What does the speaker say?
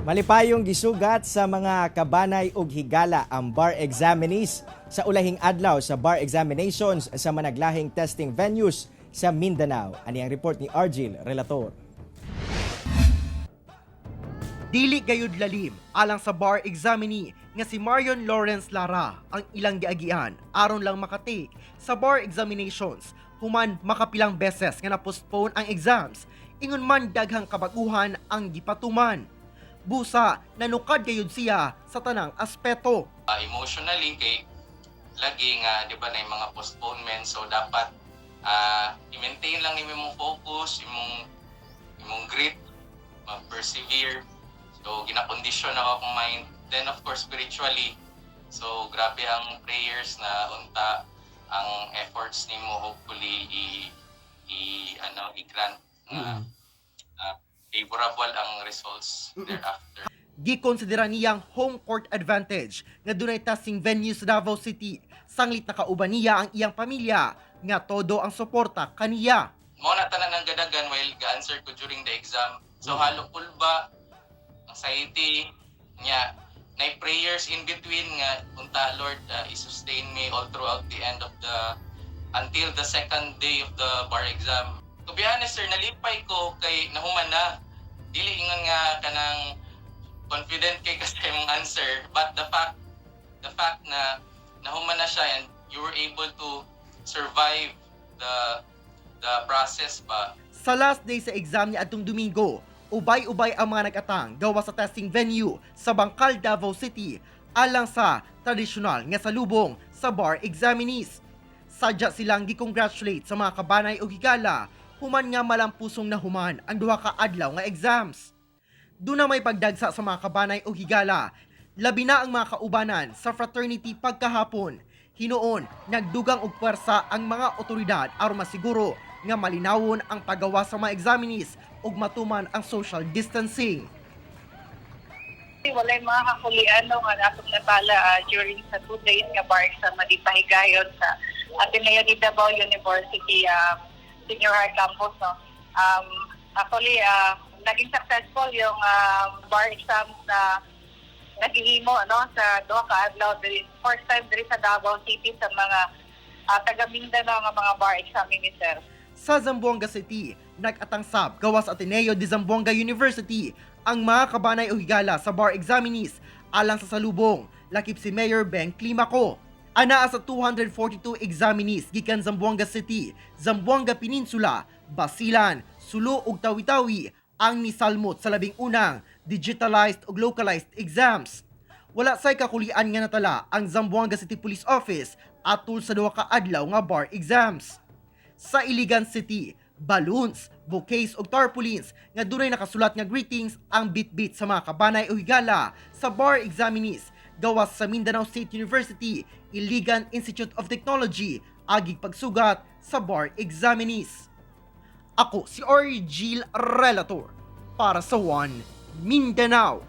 Malipayong gisugat sa mga kabanay ug higala ang bar examinees sa ulahing adlaw sa bar examinations sa managlahing testing venues sa Mindanao. Ani ang report ni Argil Relator. Dili gayud lalim alang sa bar examinee nga si Marion Lawrence Lara ang ilang giagian aron lang makatake sa bar examinations human makapilang beses nga na-postpone ang exams, ingon man daghang kabaguhan ang gipatuman. Busa nanukad gayud siya sa tanang aspeto. Emotionally kay lagi nga, di ba, na yung mga postponement, so dapat i-maintain lang imong focus, imong grit, ma-persevere. So ginakondisyon ako akong mind. Then of course spiritually, so grabe ang prayers na unta ang efforts nimo hopefully i ano, i-grant nga favorable ang results thereafter. Gikonsidera niyang home court advantage nga dunay testing venue sa Davao City sanglit nakauban niya ang iyang pamilya nga todo ang suporta kaniya. Mao na tanan ang gadagan while ga-answer ko during the exam. So halo kulba, anxiety, nya nay prayers in between nga unta Lord, i-sustain me all throughout the end of the until the second day of the bar exam. To be honest, sir, nalipay ko kay nahuman na. Dili ingon nga kanang confident kay kasi imong answer, but the fact na nahuman na siya and you were able to survive the process ba. Sa last day sa exam ni adtong Domingo, ubay-ubay ang mga nag-atang gawa sa testing venue sa Bangkal, Davao City alang sa tradisyonal nga salubong sa bar examinees. Sadya silang gi-congratulate sa mga kabanay o higala human nga malampusong nahuman ang duha ka adlaw nga exams. Duna may pagdagsa sa mga kabanay o higala, labi na ang mga kaubanan sa fraternity pagkahapon. Hinuon, nagdugang og puwersa ang mga otoridad aron masiguro nga malinawon ang paggawa sa mga examinees ug matuman ang social distancing. Walay mga kakulian, no, nga natong natala during sa 2 days nga bar exam nga gipahigayon sa Ateneo de Davao University Senior High Campus, no. Actually, naging successful yung bar exams na naghihimo, no, sa duha ka adlaw diri, first time diri sa Davao City sa mga taga Mindanao nga mga bar examiner, sir. Sa Zamboanga City, nag-atangsab gawas Ateneo de Zamboanga University ang mga kabanay o higala sa bar examinees alang sa salubong, lakip si Mayor Ben Climaco. Anaa sa 242 examinees gikan Zamboanga City, Zamboanga Peninsula, Basilan, Sulu ug Tawi-Tawi ang nisalmot sa 11 digitalized ug localized exams. Wala say kakulian nga natala ang Zamboanga City Police Office atul sa duha ka adlaw nga bar exams. Sa Iligan City, balloons, bouquets ug tarpaulins nga dunay nakasulat nga greetings ang bitbit sa mga kabanay o higala sa bar examinees gawas sa Mindanao State University, Iligan Institute of Technology, agig pagsugat sa bar examinees. Ako si Argil Relator para sa One Mindanao.